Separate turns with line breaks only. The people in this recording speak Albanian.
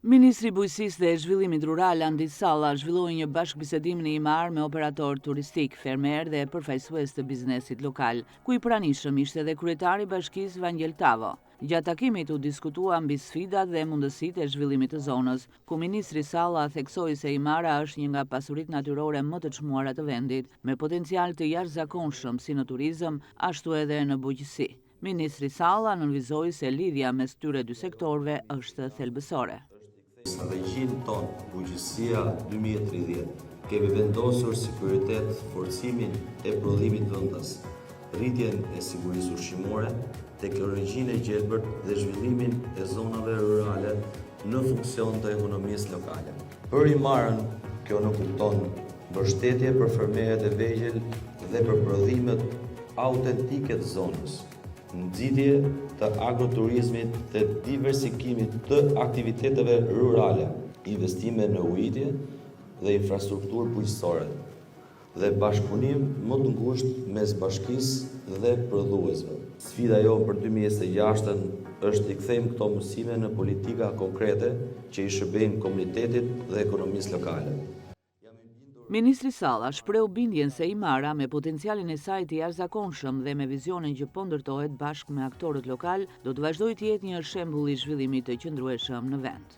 Ministri i Bujqësisë dhe Zhvillimit Rural, Andi Salla, zhvilloi një bashkëbisedim në Himarë me operatorë turistikë, fermerë dhe përfaqësues të biznesit lokal, ku i pranishëm ishte edhe kryetari i bashkisë Vangjel Tavo. Gjatë takimit u diskutua mbi sfidat dhe mundësitë e zhvillimit të zonës, ku ministri Salla theksoi se Himara është një nga pasuritë natyrore më të çmuara të vendit, me potencial të jashtëzakonshëm si në turizëm, ashtu edhe në bujqësi. Ministri Salla nënvizoi se lidhja mes këtyre dy sektorëve është thelbësore.
Në strategjinë tonë Bujqësia 2030, kemi vendosur si prioritet forcimin e prodhimit vendas, rritjen e sigurisë ushqimore, teknologjinë e gjelbërt dhe zhvillimin e zonave rurale në funksion të ekonomisë lokale. Për Himarën, kjo nënkupton mbështetje për fermerët e vegjël dhe për prodhimet autentike të zonës, nxitje të agroturizmit dhe diversifikimit të aktiviteteve rurale, investime në ujitje dhe infrastrukturë bujqësore dhe bashkëpunim më të ngushtë mes bashkisë dhe prodhuesve. Sfida jonë për 2026-ën është t'i kthejmë këto mësime në politika konkrete që i shërbejnë komunitetit dhe ekonomisë lokale.
Ministri Salla shprehu bindjen se Himara, me potencialin e saj të jashtëzakonshëm dhe me vizionin që po ndërtohet bashkë me aktorët lokalë, do të vazhdojë të jetë një shembull i zhvillimit të qëndrueshëm në vend.